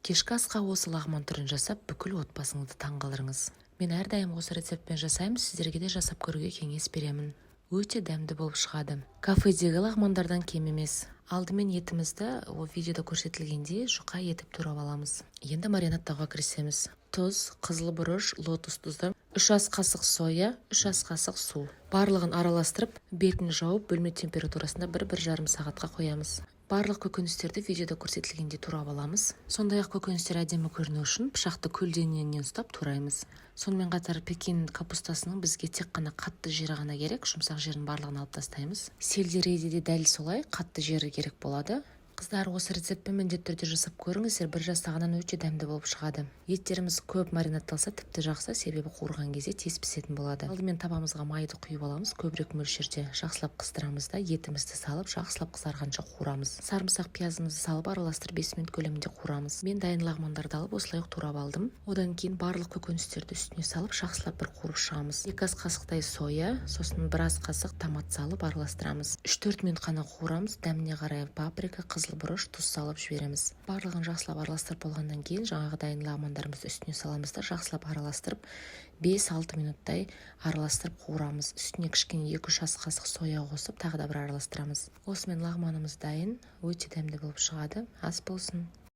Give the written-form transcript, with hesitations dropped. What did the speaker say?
Кешкі асқа осы лағман түрін жасап, бүкіл отбасыңызды таңғалдырыңыз. Мен әрдайым осы рецептпен жасаймын, сіздерге де жасап көруге кеңес беремін. Өте дәмді болып шығады, кафедегі лағмандардан кем емес. Алдымен етімізді ол видеода көрсетілгендей жұқа етіп турап аламыз. Енді маринадтауға кірісеміз. Тұз, қызыл бұрыш, лотос тұзы, 3 ас қасық соя, 3 ас қасық су. Барлығын араластырып, бетін жауып, бөлме температурасында 1-1,5 сағатқа қоямыз. Барлық көкөністерді видеода көрсетілгендей турап аламыз. Сондай ақ көкөністер әдемі көріну үшін пышақты көлденеңінен ұстап тураймыз. Сонымен қатар пекин капустасының бізге тек қана қатты жері ғана керек, жұмсақ жерін барлығын алып тастаймыз. Сельдерейде де дәл солай, қатты жері керек болады. Қыздар, осы рецептпен міндетті түрде жасап көріңіздер, бір жасағаннан өте дәмді болып шығады. Еттеріміз көп маринадталса, тіпті жақсы, себебі қуырған кезде тез пісетін болады. Алдымен табамызға майды құйып аламыз көбірек мөлшерде. Жақсылап қыздырамыз да, етімізді салып, жақсылап қызарғанша қуырамыз. Сарымсақ, пиязымызды салып, араластырып, 5 минут көлемінде қуырамыз. Мен дайын лағмандарды алып, осылай турап алдым. Одан кейін барлық көкөністерді үстіне салып, жақсылап бір қуырып шығамыз. 2 ас қасықтай соя, сосын 1 ас қасық томат салып, араластырамыз. 3-4 минут қана қуырамыз. Дәміне қарай паприка, қызыл бұрыш, тұз салып жібереміз. Барлығын жақсылап араластырып болғаннан кейін жаңағы дайын лағмандарымызды үстіне саламыз да, жақсылап араластырып, 5-6 минуттай араластырып қуырамыз. Үстіне кішкене 2-3 ас қасық соя қосып, тағы да бір араластырамыз. Осымен лағманымыз дайын, өте дәмді болып шығады. Ас болсын!